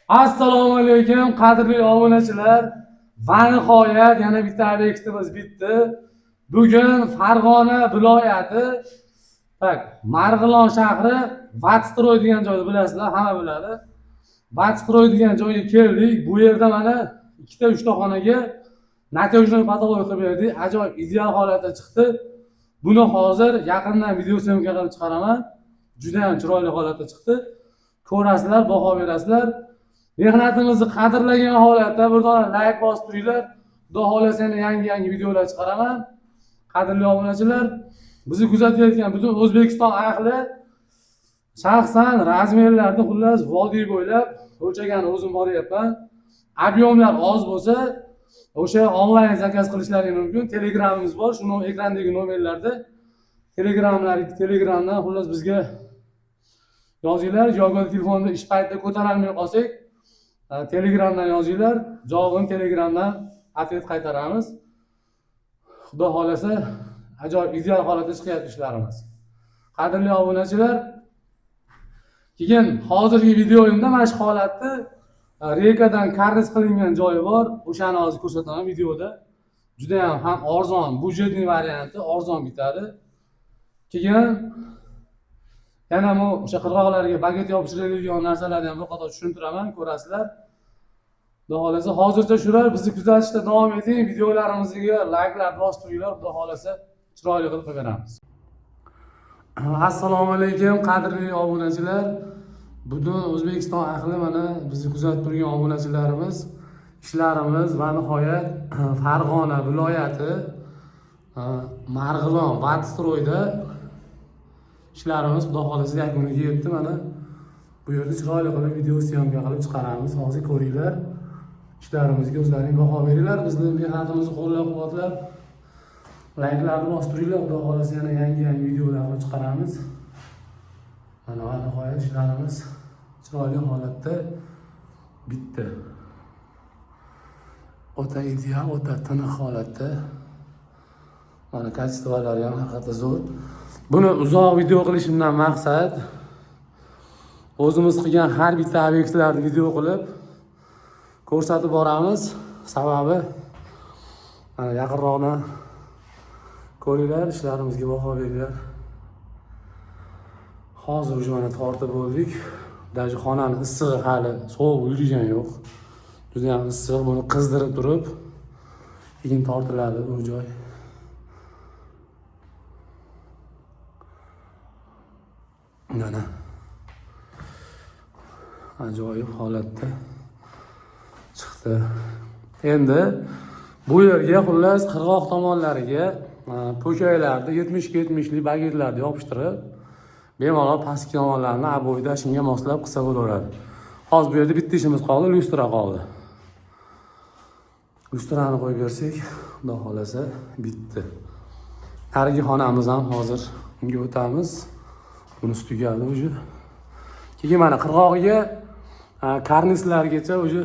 Assalomu alaykum, qadrli obunachilar. Va nihoyat yana bitta obyektimiz bitdi. Bugun Farg'ona viloyati, так, Marg'ilon shahri, Vatstroy degan joyda, bilasizlar, hamma biladi. Vatstroy degan joyga keldik. Bu yerda mana ikkita, uchta xonaga натяжной потолок qilib berdik. Ajoyib ideal holatda chiqdi. Buni hozir yaqindan video съёмка qilib chiqaraman. Juda ham chiroyli holatda chiqdi. Ko'rasizlar, baho berasizlar. Mehnatimizni qadrlagan holatda bir dona layk bosib turinglar. Xudo xohlasa, yana yangi yangi videolar chiqaraman. Qadrli obunachilar, bizni kuzatayotgan butun O'zbekiston ahli, shaxsan размер larni, xullas, vodiy bo'ylab o'lchagani o'zim boryapman. Объем lar oz bo'lsa, o'sha onlayn заказ qilishlari mumkin. Telegramimiz bor, shu ekrandagi nomerlarda Telegramlar, Telegramdan, xullas, bizga yozinglar yoki telefonda ish paytida ko'tarolmay qolsak, Telegramdan yozinglar, javobini Telegramdan ответ qaytaramiz. Xudo xohlasa, ajoyib ideal holatda chiqyapti ishlarimiz. Qadrli obunachilar, keyin hozirgi videoyimda mana shu holatni рейка dan karniz qilingan joyi bor, o'shani hozir ko'rsataman videoda. Judayam ham arzon, бюджетный varianti, arzon bitadi. Keyin yana bu o'sha qirg'oqlarga baget yopishtiriladigan narsalarni ham bir qator tushuntiraman, ko'rasizlar. Xudo xohlasa, hozircha shular. Bizni kuzatishda davom eting, videolarimizga layklar bosib turinglar. Xudo xohlasa, chiroyli qilib qilib beramiz. Assalomu alaykum, qadrli obunachilar, butun O'zbekiston ahli, mana bizni kuzatib turgan obunachilarimiz. Ishlarimiz va nihoyat Farg'ona viloyati, Marg'ilon, Vatstroyda ishlarimiz, xudo xohlasa, yakuniga yetdi. Mana bu yerda chiroyli qilib video съёмка qilib chiqaramiz hozir, ko'ringlar. Ishlarimizga o'zlaring baho beringlar. Bizni mehnatimizni qo'llab quvvatlab layklarni bosib turinglar. Xudo xohlasa, yana yangi yangi videolar qilib chiqaramiz. Mana, va nihoyat ishlarimiz chiroyli holatda bitdi, o'ta ideal, o'ta tiniq holatda. Mana, качество lari ham haqiqatda zo'r. Buni uzoq video qilishimdan maqsad, o'zimiz qilgan har bitta obyektlarni video qilib ko'rsatib boramiz. Sababi, mana, yaqinroqdan ko'ringlar, ishlarimizga baho beringlar. Hozir уже mana tortib bo'ldik. Даже xonani issig'i hali sovib ulgurgani yo'q, judayam issiq. Buni qizdirib turib, keyin tortiladi bu joy. Mana, ajoyib holatda chiqdi. Endi bu yerga, xullas, qirg'oq tomonlariga po'kaylarni, 70ga 70lik bagetlarni yopishtirib, bemalol pastki tomonlarini обой da shunga moslab qilsa bo'laveradi. Hozir bu yerda bitta ishimiz qoldi, lyustra qoldi. Lyustrani qo'yib bersak, xudo xohlasa, bitdi. Narigi xonamiz ham, hozir unga o'tamiz. Bunisi tugadi уже. Keyin mana qirg'og'iga karnislargacha уже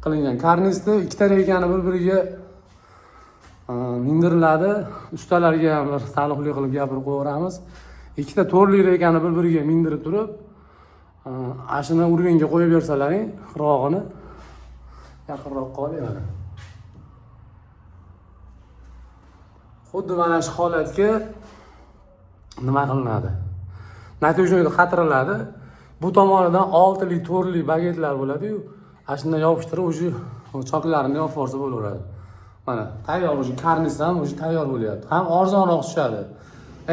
qilingan. Karnisni ikkita рейка ni bir biriga mindiriladi. Ustalarga ham bir taalluqli qilib gapirib qo'yaveramiz. Ikkita to'rtlik рейка ni bir biriga mindirib turib, ana shuni уровень ga qo'yib bersalaring, qirg'og'ini yaqinroqqa oling. Mana, xuddi mana shu holatga nima qilinadi, натяжной qatiriladi. Bu tomonidan oltilik, to'rtlik bagetlar bo'ladiyu, ana shundan yopishtirib, уже choklarini yopib yuborsa bo'laveradi. Mana, tayyor уже, karniz ham уже tayyor bo'lyapti, ham arzonroq tushadi.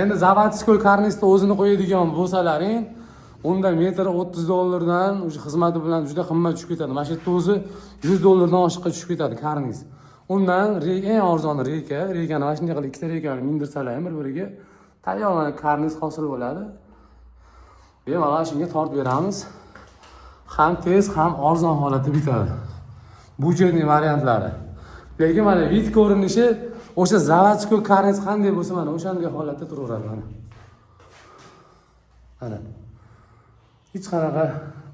Endi заводской karnisni o'zini qo'yadigan bo'lsalaring, unda metri 30 dollardan, уже xizmati bilan juda qimmat tushib ketadi. Mana shu yerda o'zi 100 dollardan oshiqqa tushib ketadi karniz. Undan eng arzoni рейка. Рейка ni mana shunday qilib, ikkita рейка ni mindirsalar ham bir biriga, tayyor mana karniz hosil bo'ladi. Bemalol shunga tortib beramiz, ham tez, ham arzon holatda bitadi, бюджетный variantlari. Lekin mana вид ko'rinishi o'sha заводской karniz qanday bo'lsa, mana o'shanday holatda turaveradi. Mana, hech qanaqa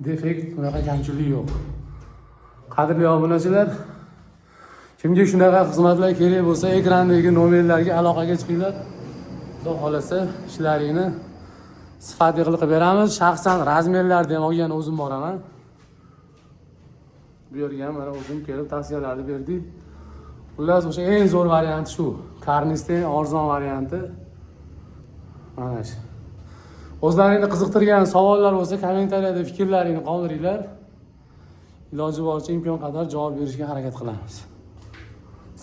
defekt, unaqa kamchilik yo'q. Qadrli obunachilar, kimga shunaqa xizmatlar kerak bo'lsa, ekrandagi nomerlarga aloqaga chiqinglar. Xudo xohlasa, ishlaringni sifatli qilib beramiz. Shaxsan размер larni ham olgan o'zim boraman. Bu yerga ham mana o'zim kelib tavsiyalarni berdik. Xullas, o'sha eng zo'r varianti shu. Karnisda eng arzon varianti mana shu. O'zlaringni qiziqtirgan savollar bo'lsa, kommentariyada fikrlaringni qoldiringlar. Iloji boricha, imkon qadar javob berishga harakat qilamiz.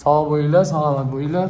Sog' bo'linglar, salomat bo'linglar.